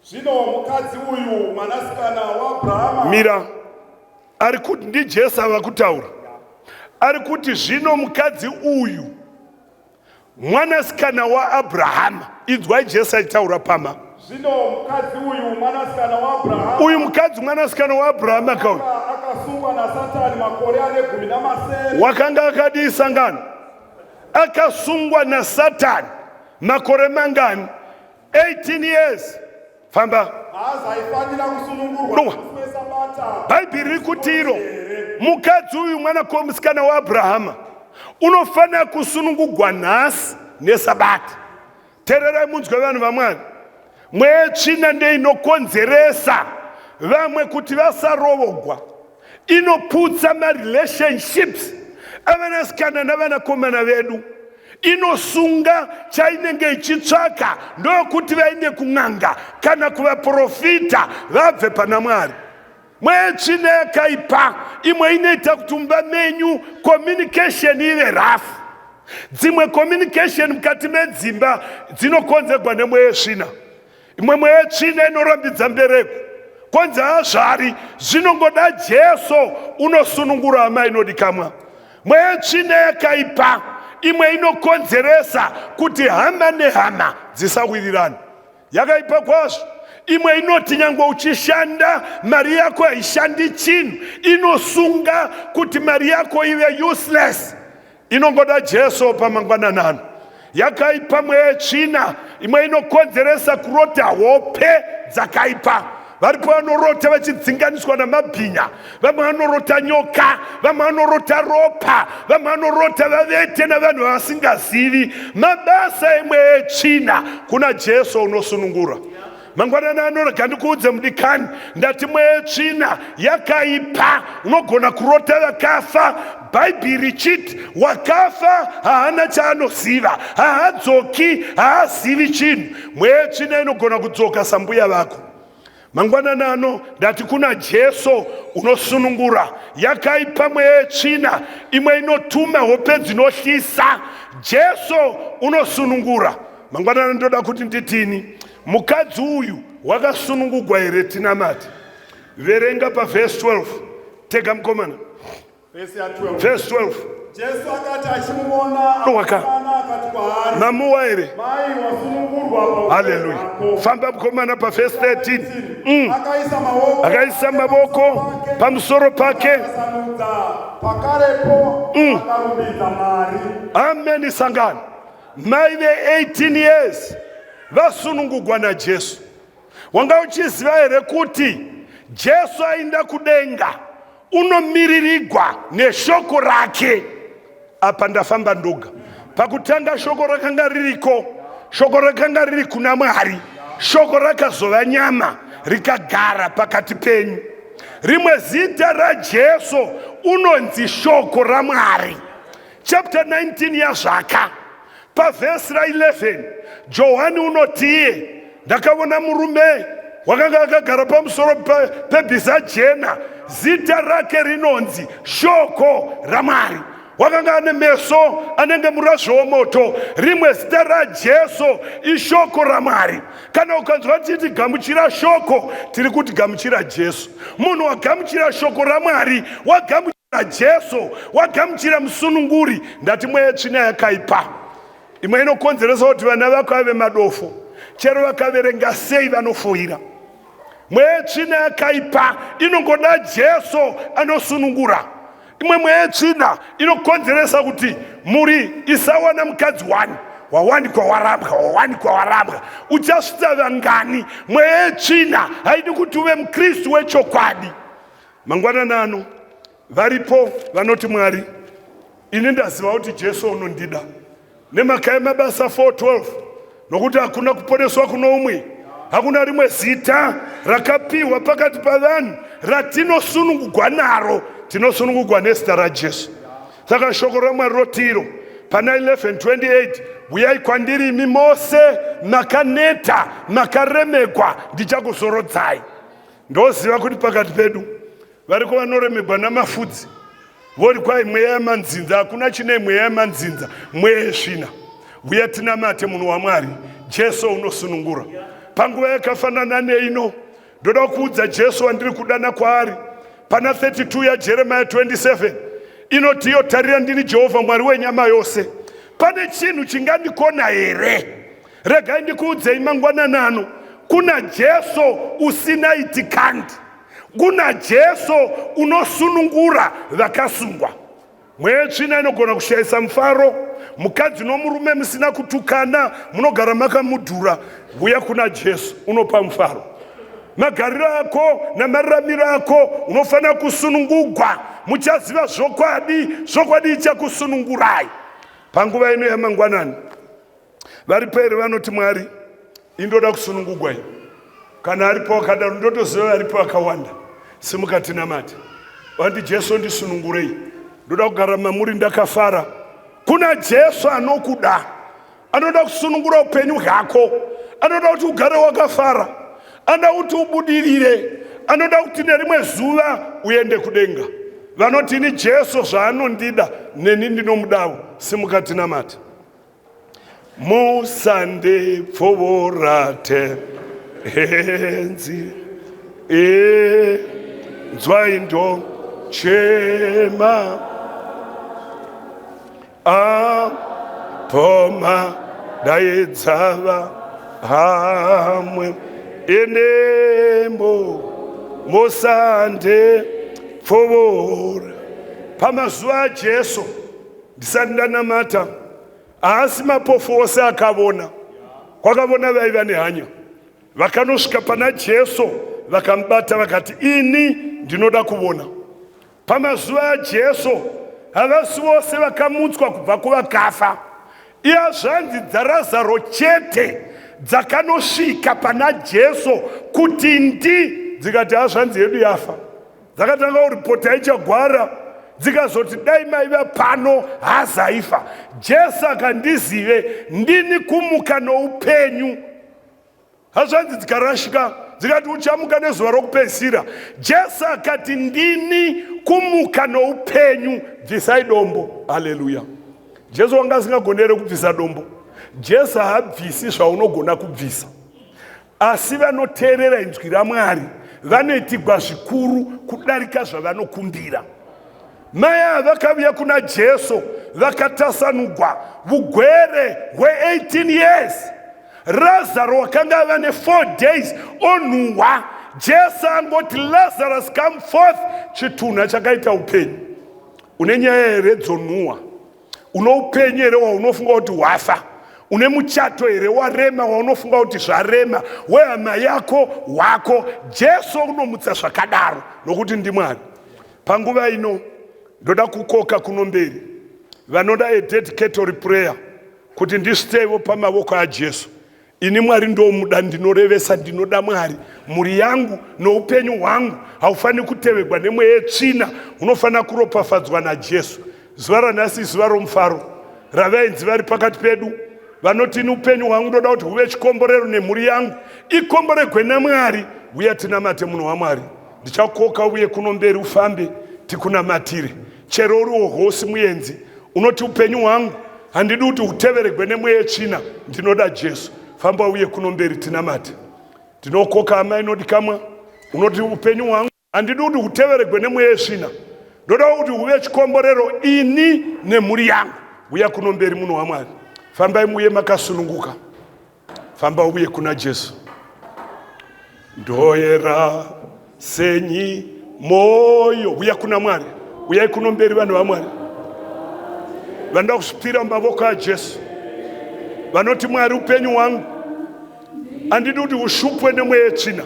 Zvino mukadzi uyu mwanasikana waAbrahama. Mira. Ari kuti ndiJesu ava kutaura. Ari kuti zvino mukadzi uyu mwanasikana waAbrahama. Inzwai Jesu achitaura pama. Zvino mukadzi uyu mwanasikana waAbrahama. Uyu mukadzi mwanasikana waAbrahama kauyu. Akasungwa naSatani makore ane 17. Wakanga akadii sangano? Akasungwa naSatani makore mangani? 18 years. Famba. Haazaifanira kusunungurwa Dowa. musi weSabata. Bhaibheri riri kuti iro mukadzi uyu mwanakomsikana waAbrahama unofanira kusunungugwa nhasi neSabata. Tererai munzwe vanhu vaMwari. Mweya yetsvina ndeinokonzeresa vamwe kuti vasarovogwa. Inoputsa marelationships avanasikana navanakomana vedu. Inosunga chainenge ichitsvaka ndokuti vaende kun'anga kana kuvaprofita vabve pana Mwari. Mweya yetsvina yakaipa imwe inoita kuti mumba menyu communication ive rough. Dzimwe communication mukati medzimba dzinokonzerwa nemweya yetsvina. Imwe mweya yetsvina inorambidza mbereko konzi hazvari, zvinongoda Jesu unosunungura hama inodikamwa. Mweya yetsvina yakaipa imwe inokonzeresa kuti hama nehama dzisawirirana. Yakaipa kwazvo. Imwe inoti nyangwe uchishanda mari yako haishandi chinhu, inosunga kuti mari yako ive useless. Inongoda Jesu pamangwananano. Yakaipa mweya yetsvina imwe inokonzeresa kurota hope dzakaipa. Varipo vanorota vachidzinganiswa namabhinya, vamwe vanorota nyoka, vamwe vanorota ropa, vamwe vanorota vavete navanhu vavasingazivi. Mabasa emweya yetsvina. Kuna Jesu unosunungura. Mangwanani ano rega ndikuudze mudikani, ndati mweya yetsvina yakaipa. Unogona kurota vakafa, Bhaibheri richiti wakafa haana chaanoziva, haadzoki, haazivi chinhu. Mweya yetsvina inogona kudzoka sambuya vako. Mangwanani ano ndati kuna Jesu unosunungura. Yakaipa mweya yetsvina, imwe inotuma hope dzinohlisa. Jesu unosunungura. Mangwanani ndoda kuti nditini, mukadzi uyu wakasunungugwa here? Tinamate. Verenga pavhesi 12 tega mukomana. Vhesi ya 12. Vhesi 12. Jesu akati achimuona Waka. akadana akati kwaari, Mamuwa here? Mai, wasunungurwa paupenyu Haleluya. hwako. Famba mukomana pavhesi 13. Akaisa maoko Akaisa mavoko pamusoro pake. akasanudza pakarepo akarumbidza Mwari. Ameni sangano. Mai ve 18 years vasunungugwa naJesu. Wanga uchiziva here kuti Jesu ainda kudenga unomiririgwa neshoko rake? Apa ndafamba ndoga. Pakutanga shoko rakanga ririko, shoko rakanga riri kuna Mwari, shoko rakazova nyama rikagara pakati penyu. Rimwe zita raJesu unonzi shoko raMwari. Chapter 19 yaZvaka pavhesi ra11, Johani unoti iye, ndakavona murume wakanga akagara pamusoro pebhiza jena, zita rake rinonzi Shoko raMwari. Wakanga ane meso anenge murazvo womoto. Rimwe zita raJesu ishoko raMwari. Kana ukanzwa tichiti gamuchira shoko, tiri kuti gamuchira Jesu. Munhu wagamuchira shoko raMwari, wagamuchira Jesu, wagamuchira musununguri. Ndati mweya yetsvina yakaipa, imwe inokonzeresa kuti vana vako ave madofo, chero vakaverenga sei vanofoira. Mweya yetsvina yakaipa inongoda Jesu anosunungura. Imwe mweya yetsvina inokonzeresa kuti mhuri isawana mukadzi wani, wawanikwa warambwa, wawanikwa warambwa, uchasvitsa vangani? Mweya yetsvina haidi kuti uve muKristu wechokwadi. Mangwanani ano varipo vanoti, Mwari, ini ndaziva kuti Jesu unondida nemhaka yemabasa 4:12, nokuti hakuna kuponeswa kuno umwe, hakuna rimwe zita rakapiwa pakati pavanhu ratinosunungugwa naro, tinosunungugwa nezita raJesu. Saka shoko raMwari rotiro pana 11:28, uyai kwandiri imi mose makaneta makaremegwa, ndichakuzorodzai. Ndoziva kuti pakati pedu variko vanoremegwa namafudzi, vori kwai mweya yamanzinza. Hakuna chine mweya yamanzinza, mweya yesvina. Uya tinamate munhu waMwari, Jesu unosunungura. Panguva yakafanana neino ndoda kuudza Jesu wandiri kudana kwaari. Pana 32 yaJeremiya 27 inoti iyo, tarira ndini Jehovha Mwari wenyama yose, pane chinhu chingandikona here? Regai ndikuudzei mangwanani ano, kuna Jesu usina itikandi, kuna Jesu unosunungura vakasungwa. Mweya yetsvina inogona kushayisa mufaro. Mukadzi nomurume musina kutukana, munogara makamudhura. Uya kuna Jesu unopa mufaro. Magariro ako namararamiro ako unofanira kusunungugwa. Muchaziva zvokwadi, zvokwadi ichakusunungurai. Panguva ino yamangwanani varipo here vanoti, Mwari, indoda kusunungugwa ini? Kana aripo wakadaro, ndotoziva varipo vakawanda, simuka tinamate. Vandi Jesu, ndisunungurei, ndoda kugara mamuri ndakafara. Kuna Jesu anokuda, anoda kusunungura upenyu hwako, anoda kuti ugare wakafara, anoda kuti ubudirire, anoda kuti nerimwe zuva uende kudenga. Vanoti ini Jesu zvaanondida neni ndinomudawo, simuka tinamate. Musandipfuurate henzi e nzwai ndochema apoma daidzava hamwe enembo musandipfuura. Pamazuva aJesu, ndisati ndanamata, haasi mapofu ose akavona, kwakavona vaiva nehanya, vakanosvika pana Jesu. Vakamubata vakati, ini ndinoda kuvona. Pamazuva aJesu havasi vose vakamutswa kubva kuvakafa. Ihazvanzi dzaRazaro chete dzakanosvika pana Jesu kuti ndi dzikati hazvanzi yedu yafa. Dzakatanga kuripota ichagwara dzikazoti dai maiva pano hazaifa. Jesu akandizive ndini kumuka noupenyu. Hazvanzi dzikarashika dzikati uchamuka nezuva rokupedzisira. Jesu akati ndini kumuka noupenyu, bvisai dombo. Haleluya! Jesu wanga asingagoni here kubvisa dombo? Jesu haabvisi zvaunogona kubvisa, asi vanoteerera inzwi raMwari vanoitigwa zvikuru kudarika zvavanokumbira. Mai ava vakavuya kuna Jesu vakatasanugwa vugwere hwe18 years. Razaro wakanga ava ne4 days onhuhwa. Jesu angoti Lazarus come forth, chitunha chakaita upenyu. Une nyaya here dzonhuhwa? Une upenyu here waunofunga kuti wafa? Une muchato here warema waunofunga kuti zvarema? Wehama yako wako? Jesu unomutsa zvakadaro nokuti ndiMwari. Panguva ino ndoda kukoka kuno mberi vanoda a dedicatory prayer kuti ndisviteivo pamavoko aJesu. Ini Mwari ndomuda, ndinorevesa, ndinoda Mwari. Mhuri yangu noupenyu hwangu haufaniri kutevegwa nemweya yetsvina, hunofanira kuropafadzwa naJesu. Zuva ranhasi izuva romufaro ravaenzi vari pakati pedu vanoti ini upenyu hwangu ndoda kuti huve chikomborero nemhuri yangu ikomboregwe naMwari. Uya tinamate munhu waMwari. Ndichakoka uye kuno mberi ufambe tikunamatire. Chero uriwo hosi muenzi unoti upenyu hwangu handidi kuti huteveregwe nemweya yetsvina, ndinoda Jesu. Famba uye kuno mberi tinamate. Ndinokoka hama inodikamwa unoti upenyu hwangu handidi kuti huteveregwe nemweya yetsvina, ndoda kuti huve chikomborero ini nemhuri yangu. Uya kuno mberi munhu waMwari. Fambai muuye makasununguka. Famba uye kuna Jesu. Ndoyera senyi moyo. Uya kuna Mwari. Uyai kuno mberi vanhu vaMwari. Vanoda kuzvipira mumavoko aJesu. Vanoti Mwari upenyu hwangu handidi kuti ushupwe nemweya yetsvina.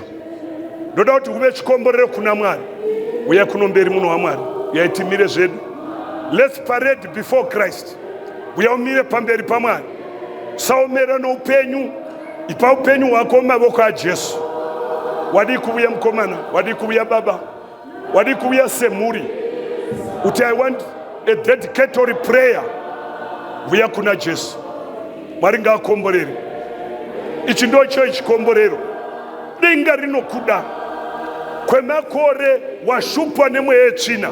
Ndoda kuti uve chikomborero kuna Mwari. Uya kuno mberi munhu waMwari. Uyai timire zvedu. Let's parade before Christ. Uya umire pamberi paMwari. Saomera noupenyu, ipa upenyu hwako mumavoko aJesu. Wadii kuvuya mukomana, wadii kuvuya baba, wadii kuvuya semhuri, uti I want a dedicatory prayer. Vuya kuna Jesu. Mwari ngaakomborere. Ichi ndocho chikomborero. Denga rinokuda. Kwemakore washupwa nemweya yetsvina,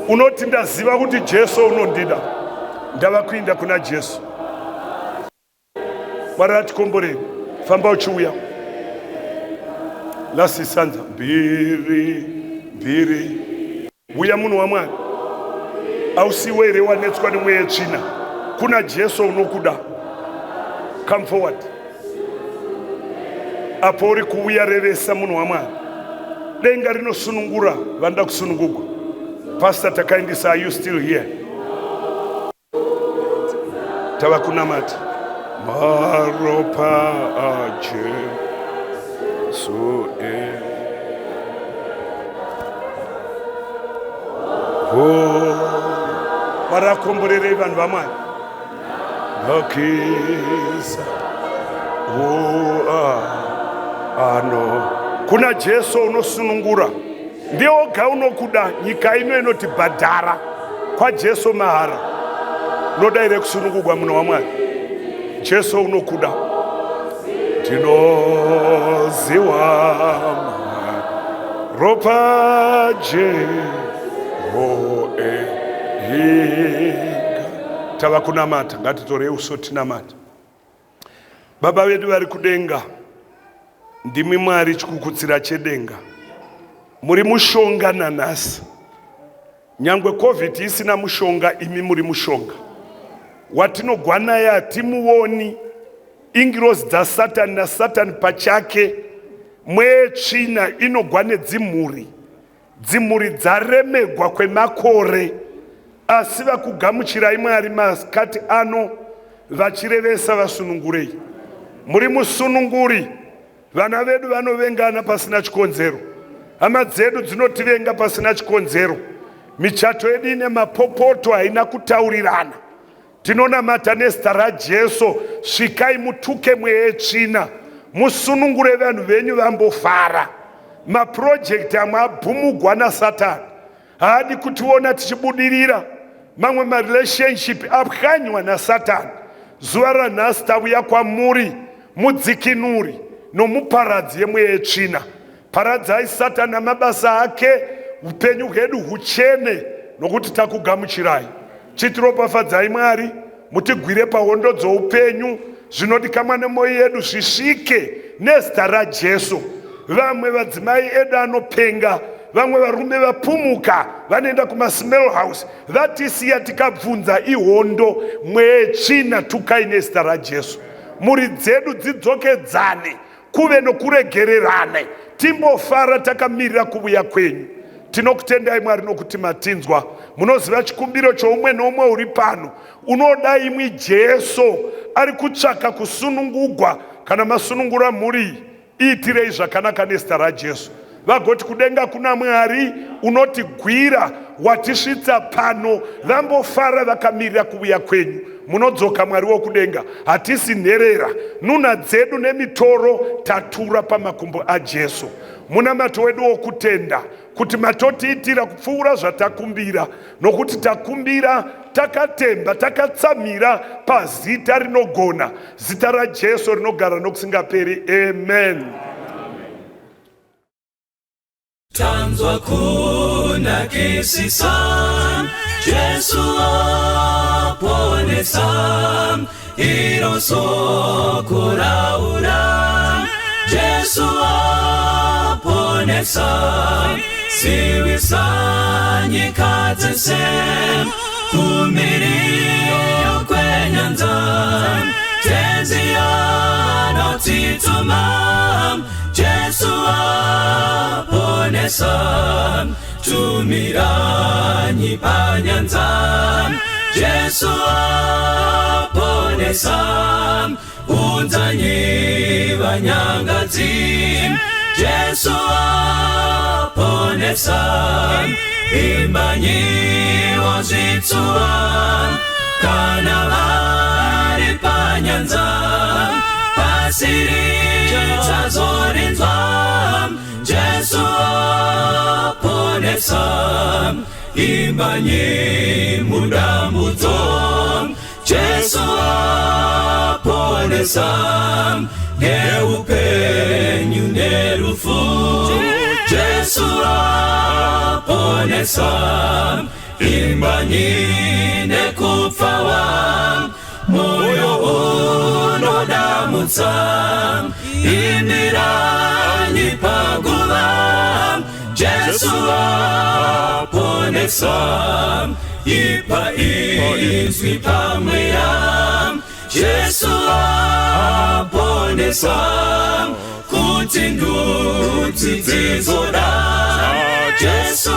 unoti ndaziva kuti Jesu unondida, ndava kuinda kuna Jesu. Mwari atikomborere. Famba uchiuya. Last stanza. Mbiri mbiri. Uya munhu waMwari. Ausiwe here wanetswa nemweya yetsvina? Kuna Jesu unokuda. Come forward. Apo uri kuuya revesa munhu waMwari. Denga rinosunungura vanoda kusunungugwa. Pastor Takaindisa, are you still here? Tava kunamata. Maropa aJesu e. Oh, Mwari akomborerei vanhu vaMwari. Nakisa. Oh, ah, ano. Kuna Jesu unosunungura. Ndiye oga unokuda. Nyika ino inoti bhadhara kwaJesu mahara. Unoda here kusunungurwa munhu waMwari? Jesu unokuda. Ndinoziwa ropa Jehoehinga. Tava kunamata, ngatitorei uso tinamata. Baba vedu vari kudenga, ndimi Mwari chikukutsira chedenga. Muri mushonga nanhasi. Nyangwe COVID isina mushonga, imi muri mushonga. Watinogwa naye hatimuoni. Ingirozi dzaSatani naSatani pachake. Mweya yetsvina inogwa nedzimhuri. Dzimhuri dzaremegwa kwemakore asi vakugamuchirai Mwari masikati ano vachirevesa vasunungurei. Muri musununguri. Vana vedu vanovengana pasina chikonzero. Hama dzedu dzinotivenga pasina chikonzero. Michato yedu ine mapopoto haina kutaurirana. Tinonamata nezita raJesu, svikai mutuke mweya yetsvina, musunungure vanhu venyu vambofara. Mapurojekti amwe abhumugwa naSatani, haadi kutiona tichibudirira. Mamwe marelationship apwanywa naSatani. Zuva ranhasi tavuya kwamuri, mudzikinuri nomuparadzi yemweya yetsvina. Paradzai Satani namabasa ake, upenyu hwedu huchene nokuti takugamuchirai. Chitiropafadzai Mwari, mutigwire pahondo dzoupenyu, zvinodikamwa nemwoyo yedu zvisvike nezita raJesu. Vamwe vadzimai edu anopenga, vamwe varume vapumuka, vanoenda kumasmell house, vatisiya tikabvunza ihondo, mweya yetsvina tukai nezita raJesu. Mhuri dzedu dzidzokedzane kuve nokuregererane timbofara takamirira kuvuya kwenyu. Tinokutendai Mwari nokuti matinzwa. Munoziva chikumbiro choumwe noumwe uri pano. Unoda imwi Jesu ari kutsvaka kusunungugwa. Kana masunungura mhuri iyi, iitirei zvakanaka nezita raJesu. Vagoti kudenga kuna Mwari unotigwira watisvitsa pano, vambofara vakamirira kuvuya kwenyu. Munodzoka Mwari wokudenga, hatisi nherera, nuna dzedu nemitoro tatura pamakumbo aJesu. Munamato wedu wokutenda kuti matotiitira kupfuura zvatakumbira, nokuti takumbira takatemba takatsamira pazita rinogona, zita raJesu rinogara nokusingaperi. Amen. Tanzwa kunakisisa Jesu aponesa iro soko raura Jesu aponesa siwisa nyika dzese kumiriyo kwenyanza Tenzi anotituma Jesu aponesa tumiranyi panyanza Jesu aponesa unzanyi vanyangadzi Jesu aponesa imbanyiwo zvitsuwa kana vari panyanza pasiri chazorinzwa Jesu aponesa imbanyi mudambudzo Jesu aponesa neupenyu nerufu Jesu aponesa imbanyi nekupfawa moyo unodamutsa imiranyi paguva Jesu aponesa ipa izwi pamweya Jesu aponesa kuti ndudzi dzizoda Jesu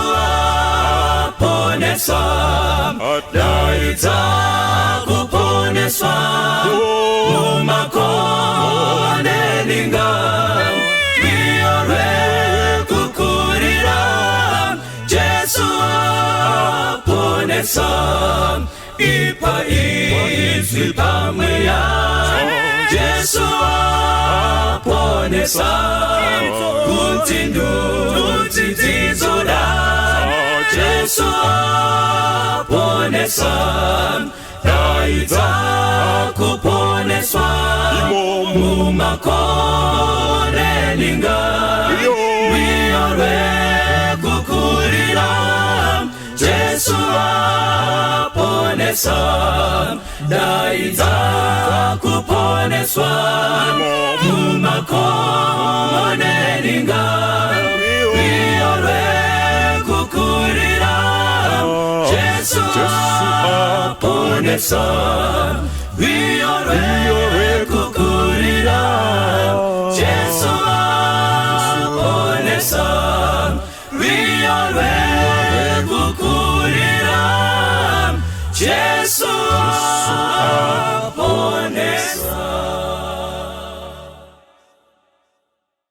aponesa daidza kuponeswa mumakone ninga rwiyo rwekukurira Jesu aponesa ipa izwi pamweya Jesu aponesa kuti ndudzi dzizoda Jesu aponesa daidza kuponeswa mumakore ninga rwiyo rwekukurira Jesu aponesa daidza kuponeswa mumakore ninga rwiyo rwekukurira Jesu aponesa rwiyo rwekukurira Jesu aponesa rwiyo rwekukurira Jesu aponesa.